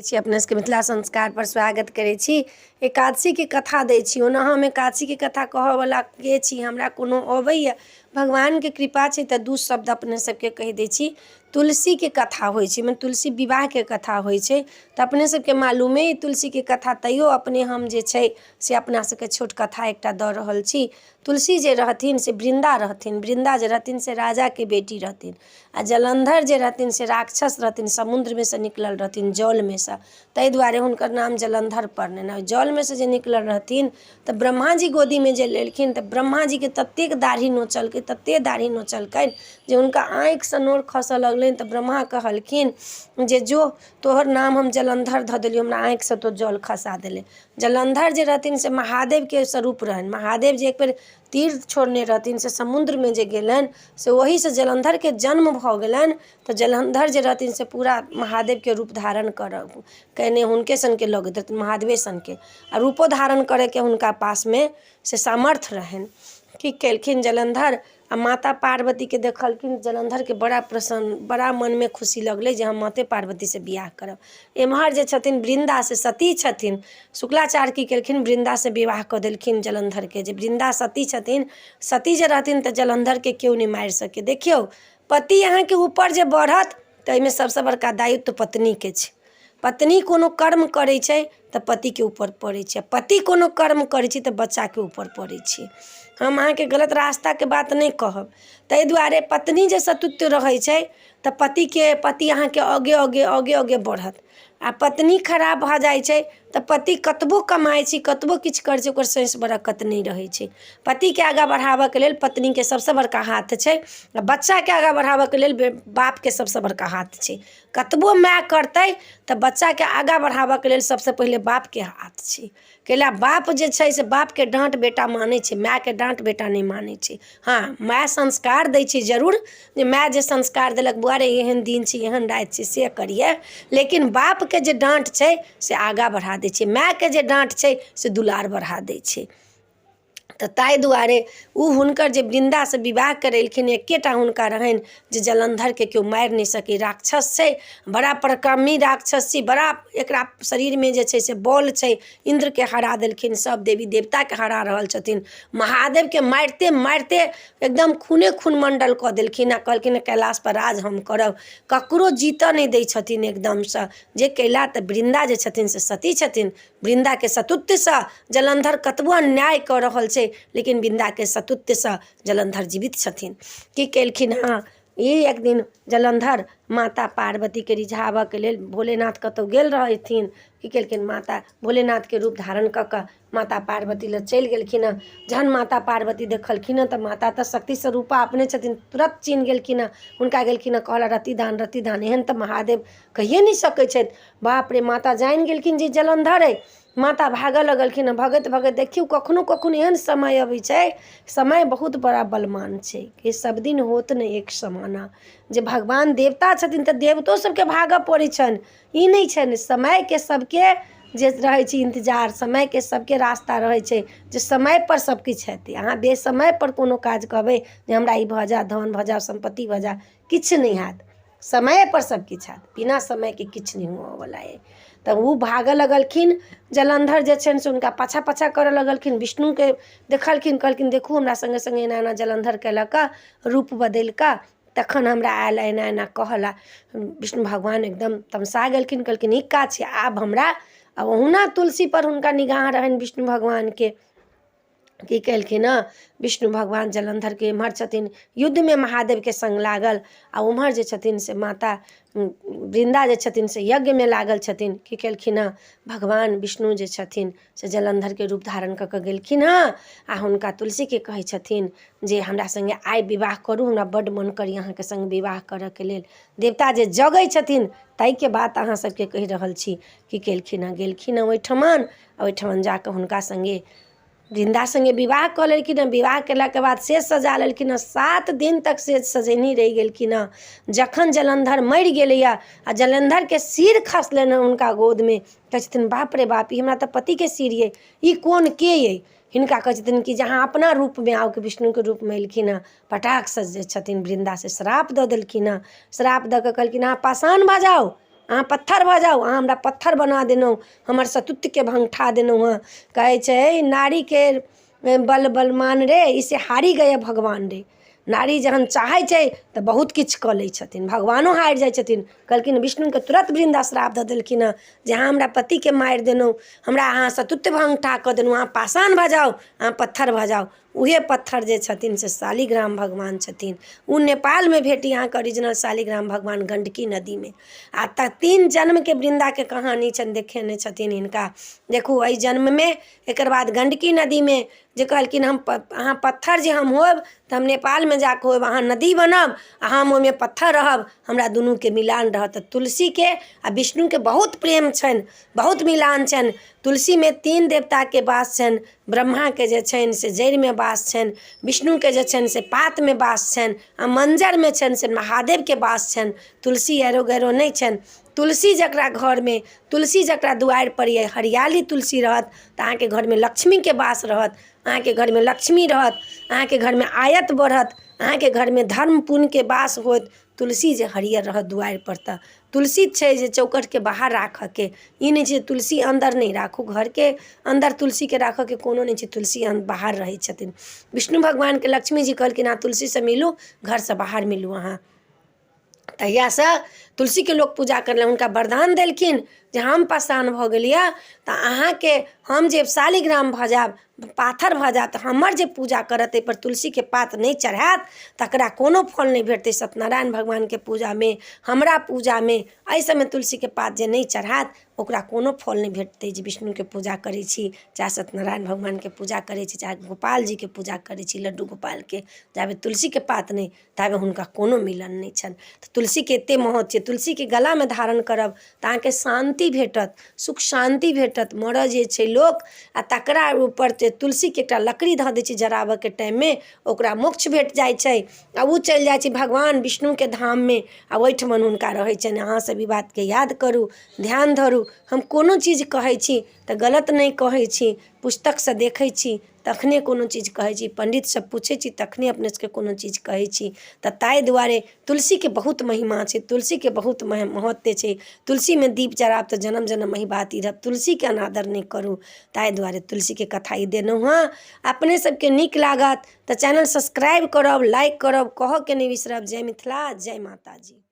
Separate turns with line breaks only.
छी अपने सबके मिथिला संस्कारपर स्वागत करै छी। एकादशीके कथा दै छी। ओना हम एकादशीके कथा कहऽवला के छी, हमरा कोनो अबैए? भगवानके कृपा छै तऽ दू शब्द अपने सबके कहि दै छी। तुलसीके कथा होइ छै, मने तुलसी विवाहके कथा होइ छै। तऽ अपने सबके मालूमे अइ तुलसीके कथा, तैयो अपने हम जे छै से अपना सबके छोट कथा एकटा दऽ रहल छी। तुलसी जे रहथिन से वृन्दा रहथिन। वृन्दा जे रहथिन से राजाके बेटी रहथिन, आ जलन्धर जे रहथिन से राक्षस रहथिन, समुद्रमे सँ निकलल रहथिन, जलमे सँ। ताहि दुआरे हुनकर नाम जलन्धर पड़लनि। आ जलमे सँ जे निकलल रहथिन तऽ ब्रह्माजी गोदीमे जे लेलखिन, तऽ ब्रह्माजीके ततेक दाढ़ी नोचलकै, ततेक दाढ़ी नोचलकनि जे हुनका आँखिसँ नोर खसऽ लगलनि। तऽ ब्रह्मा कहलखिन जे जो, तोहर नाम हम जलन्धर धऽ देलियौ, हमरा आँखिसँ तोँ जल खसा देले। जलन्धर जे रहथिन से महादेवके स्वरूप रहनि। महादेव जे एक बेर तीर छोड़ने रहथिन से समुद्रमे जे गेलनि, से ओहीसँ जलन्धरके जन्म भऽ गेलनि। तऽ जलन्धर जे रहथिन से पूरा महादेवके रूप धारण करऽ कयने हुनके सनके लगैत रहथिन, महादेवे सनके, आ रूपो धारण करयके हुनका पासमे से सामर्थ्य रहनि। की केलखिन जलन्धर? आ माता पार्वतीके देखलखिन जलन्धरके, बड़ा प्रसन्न, बड़ा मनमे खुशी लगलै जे हम माते पार्वतीसँ बियाह करब। एम्हर जे छथिन वृन्दा, से सती छथिन। शुक्लाचार्य की केलखिन? वृन्दासँ विवाह कऽ देलखिन जलन्धरके, जे वृन्दा सती छथिन। सती जे रहथिन तऽ जलन्धरके केओ नहि मारि सकै। देखियौ, पति अहाँके ऊपर जे बढ़त तऽ एहिमे सभसँ बड़का दायित्व पत्नीके छै। पत्नी कोनो कर्म करै छै तऽ पतिके ऊपर पड़ै छै, पति कोनो कर्म करै छै तऽ बच्चाके ऊपर पड़ै छै। हम अहाँके गलत रास्ताके बात नहि कहब। ताहि दुआरे पत्नी जे सतुत्व रहै छै तऽ पतिके पति अहाँके आगे आगे आगे आगे बढ़त, आ पत्नी खराब भऽ जाइ छै तऽ पति कतबो कमाइ छै, कतबो किछु करै छै, ओकर सौंसे बरकत नहि रहै छै। पतिके आगाँ बढ़ाबऽके लेल पत्नीके सभसँ बड़का हाथ छै, आ बच्चाके आगाँ बढ़ाबऽके लेल बापके सभसँ बड़का हाथ छै। कतबो माय करतै तऽ बच्चाके आगाँ बढ़ाबऽके लेल सभसँ पहिले बापके हाथ छै। कैला बाप जे छै से बापके डाँट बेटा मानै छै, मायके डाँट बेटा नहि मानै छै। हँ, माय संस्कार दै छै जरूर, जे माय जे संस्कार देलक, बौआ रे, एहन दिन छै, एहन राति छै, से करिहे। लेकिन बापके जे डाँट छै से आगाँ बढ़ा दै छै, मायके जे डाँट छै से दुलार बढ़ा दै छै। तऽ ताहि दुआरे ओ हुनकर जे वृन्दासँ विवाह करेलखिन, एकेटा हुनका रहनि जे जलन्धरके केओ मारि नहि सकै, राक्षस छै, बड़ा पराक्रमी राक्षस छी, बड़ा एकरा शरीरमे जे छै से बल छै। इन्द्रके हरा देलखिन, सभ देवी देवताके हरा रहल छथिन, महादेवके मारिते मारिते एकदम खूने खून मण्डल कऽ देलखिन, आ कहलखिन कैलाशपर राज हम करब। ककरो जीतऽ नहि दै छथिन एकदमसँ जे कयला। तऽ वृन्दा जे छथिन से सती छथिन। वृन्दाके सतुत्वसँ जलन्धर कतबो अन्याय कऽ रहल छै, लेकिन वृन्दाके सतुत्वसँ जलन्धर जीवित छथिन। की केलखिन हँ ई? एक दिन जलन्धर माता पार्वतीके रिझाबऽके लेल भोलेनाथ कतहु गेल रहथिन। की केलखिन? माता भोलेनाथके रूप धारण कऽ कऽ माता पार्वती लग चलि गेलखिन हँ। जहन माता पार्वती देखलखिन हँ तऽ माता तऽ शक्ति स्वरूपा अपने छथिन, तुरन्त चिन्ह गेलखिन हँ हुनका। गेलखिन हँ, कहला, रतिदान, रतिदान, एहन तऽ महादेव कहिए नहि सकै छथि। बाप रे, माता जानि गेलखिन जे जलन्धर अइ। माता भागऽ लगलखिन हँ। भगैत भगैत, देखियौ, कखनो कखनो एहन समय अबै छै, समय बहुत बड़ा बलवान छै कि सब दिन होत नहि एक समाना। जे भगवान देवता छथिन तऽ देवतो सबके भागऽ पड़ै छनि। ई नहि छनि, समयके सबके जे रहै छै इन्तजार, समयके सबके रास्ता रहै छै जे समयपर सबकिछु हेतै। अहाँ बेसमयपर कोनो काज कहबै जे हमरा ई भऽ जाए, धन भऽ जाए, सम्पत्ति भऽ जाए, किछु नहि हैत। समयपर सबकिछु हैत, बिना समयके किछु नहि हुअऽवला अइ। तऽ ओ भागऽ लगलखिन। जलन्धर जे छनि से हुनका पाछाँ पाछाँ करऽ लगलखिन। विष्णुके देखलखिन, कहलखिन, देखू, हमरा सङ्गे सङ्गे एना एना जलन्धर कयलक हँ, रूप बदलि कऽ तखन हमरा आयल, एना एना कहला। विष्णु भगवान एकदम तमसा गेलखिन, कहलखिन, ई का छै आब हमरा? आ ओहुना तुलसीपर हुनका निगाह रहनि विष्णु भगवानके। की केलखिन हँ विष्णु भगवान? जलन्धरके एम्हर छथिन युद्धमे महादेवके सङ्ग लागल, आ ओम्हर जे छथिन से माता वृन्दा जे छथिन से यज्ञमे लागल छथिन। की केलखिन हँ भगवान विष्णु जे छथिन से जलन्धरके रूप धारण कऽ कऽ गेलखिन हँ, आ हुनका तुलसीके कहै छथिन जे हमरा सङ्गे आइ विवाह करू, हमरा बड्ड मोन करैए अहाँके सङ्ग विवाह करऽके लेल। देवता जे जगै छथिन ताहिके बात अहाँ सबके कहि रहल छी। की केलखिन हँ? गेलखिन हँ ओहिठमन, आ ओहिठमन जा कऽ हुनका सङ्गे वृन्दा सङ्गे विवाह कऽ लेलखिन हँ। विवाह केलाके बाद सेज सजा लेलखिन हँ, 7 दिन तक सेज सजेनहि रहि गेलखिन हँ। जखन जलन्धर मरि गेलैए आ जलन्धरके सिर खसलनि हँ हुनका गोदमे, कहै छथिन, बाप रे बाप, ई हमरा तऽ पतिके सिर अइ, ई कोन के अइ? हिनका कहै छथिन कि जे अहाँ अपना रूपमे आउ। कि विष्णुके रूपमे एलखिन हँ, पटाखसँ जे छथिन वृन्दा से श्राप दऽ देलखिन हँ। श्राप दऽ कऽ कहलखिन, अहाँ पाषाण भऽ जाउ। अहाँ पत्थर भऽ जाउ, अहाँ हमरा पत्थर बना देलहुँ, हमर सतुत्वके भङ्गठा देलहुँ हँ। कहै छै नारीके बल बलमान रे, इसे हारी गए भगवान रे। नारी जहन चाहै छै तऽ बहुत किछु कऽ लै छथिन, भगवानो हारि जाइ छथिन। कहलखिन विष्णुके तुरन्त वृन्दा श्राप दऽ देलखिन हँ जे अहाँ हमरा पतिके मारि देलहुँ, हमरा अहाँ सतुत्व भङ्गठा कऽ देलहुँ, अहाँ पाषाण भऽ जाउ, अहाँ पत्थर भऽ जाउ। उएह पत्थर जे छथिन से शालिग्राम भगवान छथिन। ओ नेपालमे भेटी अहाँके ओरिजिनल शालिग्राम भगवान गण्डकी नदीमे। आ तऽ 3 जन्मके वृन्दाके कहानी छनि, देखेने छथिन हिनका। देखू एहि जन्ममे, एकर बाद गण्डकी नदीमे जे कहलखिन हम अहाँ पत्थर जे हम होयब तऽ हम नेपालमे जा कऽ होयब, अहाँ नदी बनब आ हम ओहिमे पत्थर रहब, हमरा दुनूके मिलान रहत। तऽ तुलसीके आ विष्णुके बहुत प्रेम छनि, बहुत मिलान छनि। तुलसीमे 3 देवताके वास छनि। ब्रह्माके जे छनि से जड़िमे वास छनि, विष्णुके जे छनि से पातमे वास छनि, आ मञ्जरमे छनि से महादेवके वास छनि। तुलसी आरो गैरो नहि छनि। तुलसी जकरा घरमे, तुलसी जकरा दुआरिपर यऽ, हरियाली तुलसी रहत तऽ अहाँके घरमे लक्ष्मीके वास रहत, अहाँके घरमे लक्ष्मी रहत, अहाँके घरमे आयत बढ़त, अहाँके घरमे धर्म पुण्यके वास होयत। तुलसी जे हरियर रहत दुआरिपर तऽ तुलसी छै जे चौखटके बाहर राखऽके, ई नहि छै तुलसी अन्दर नहि राखू, घरके अन्दर तुलसीके राखऽके कोनो नहि छै, तुलसी बाहर रहै छथिन। विष्णु भगवानके लक्ष्मी जी कहलखिन अहाँ तुलसीसँ मिलू, घरसँ बाहर मिलू अहाँ। तहियासँ तुलसीके लोक पूजा करलनि। हुनका वरदान देलखिन जे हम पसान भऽ गेलियै तऽ अहाँके हम जे शालिग्राम भऽ जायब, पाथर भऽ जायब, तऽ हमर जे पूजा करत, ताहिपर तुलसीके पात नहि चढ़ायत, तकरा कोनो फल नहि भेटतै। सत्यनारायण भगवानके पूजामे, हमरा पूजामे, एहि सबमे तुलसीके पात जे नहि चढ़ायत ओकरा कोनो फल नहि भेटतै। जे विष्णुके पूजा करै छी, चाहे सत्यनारायण भगवानके पूजा करै छी, चाहे गोपाल जीके पूजा करै छी, लड्डू गोपालके, जाबे तुलसीके पात नहि ताबे हुनका कोनो मिलन नहि छनि। तऽ तुलसीके एतेक महत्व छै। तुलसीके गलामे धारण करब तऽ अहाँके शान्ति भेटत, सुख शान्ति भेटत। मरऽ जे छै लोक आ तकरा ऊपर जे तुलसीके एकटा लकड़ी धऽ दै छै जराबऽके टाइममे, ओकरा मोक्ष भेट जाइ छै आ ओ चलि जाइ छै भगवान विष्णुके धाममे आ ओहिठमन हुनका रहै छनि। अहाँसभ ई बातके याद करू, ध्यान धरू। हम कोनो चीज कहै छी तऽ गलत नहि कहै छी, पुस्तकसँ देखै छी तखने कोनो चीज कहै छी, पण्डितसँ पुछै छी तखने अपने सबके कोनो चीज कहै छी। तऽ ताहि दुआरे तुलसीके बहुत महिमा छै, तुलसीके बहुत महत्व छै। तुलसीमे दीप जरायब तऽ जनम जनम अहिबाती रहब। तुलसीके अनादर नहि करू। ताहि दुआरे तुलसीके कथा ई देलहुँ हँ। अपने सबके नीक लागत तऽ चैनल सब्सक्राइब करब, लाइक करब, कहऽके नहि बिसरब। जय मिथिला, जय माताजी।